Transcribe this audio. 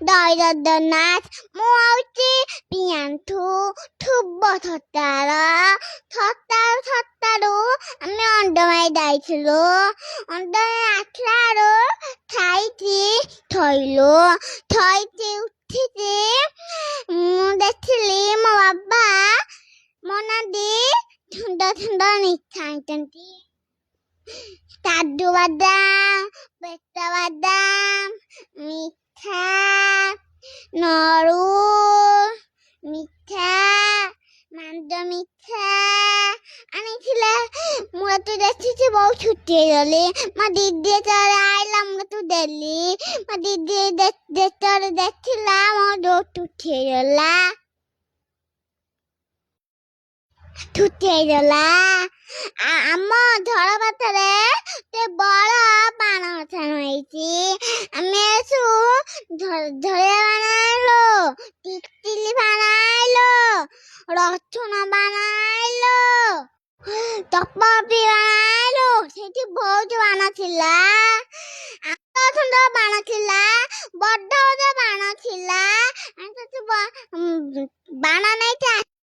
ଦୈରଦନାଥ, ମୁଁ ହେଉଛି ପିଆଣ୍ଠୁ ଠୁବ ଥତାର। ଥତାରୁ ଥତାରୁ ଆମେ ଅଣ୍ଡମାଇ ଯାଇଥିଲୁ। ଅଣ୍ଡମାଇ ଆସିଲାରୁ ଖାଇକି ଥୋଇଲୁ। ଥୋଇକି ଉଠିକି ମୁଁ ଦେଖିଲି ମୋ ବାବା ମୋ ନାଦି ସୁନ୍ଦର ସୁନ୍ଦର ମିଠା ଆଣିଛନ୍ତି, କାଜୁ ବାଦାମ, ପେସ୍ତା ବାଦାମ, ମିଠା, ନଡ଼ୁ ମିଠା, ମାଣ୍ଡ ମିଠା ଆଣିଥିଲା। ମୁଁ ତୁ ଦେଖିଛି ବହୁତ ଛୁଟି ହେଇଗଲି। ମୋ ଦିଦି ଯେତେବେଳେ ଆଇଲା, ମୁଁ ତୁ ଦେଲି। ମୋ ଦିଦି ଯେତେବେଳେ ଦେଖିଲା, ମୋ ବହୁତ ଛୁଟି ହେଇଗଲା, ଛୁଟି ହେଇଗଲା। ଆମ ଘର ପାଖରେ ଗୋଟେ ବଡ଼ ବାଣ ଗଛ ହେଇଛି। ଆମେ ଆସୁ ଝରିଆ ବାଣ ଆଣିଲୁ, ତିତିଲି ବାଣ ଆଣିଲୁ, ରସୁଣ ବାଣ ଆଣିଲୁ, ଟପି ବାଣ ଆଣିଲୁ। ସେଇଠି ବହୁତ ବାଣ ଥିଲା, ସୁନ୍ଦର ବାଣ ଥିଲା, ବଡ଼ ବଡ଼ ବାଣ ଥିଲା। ଆମେ ସେଠୁ ବାଣ ନେଇକି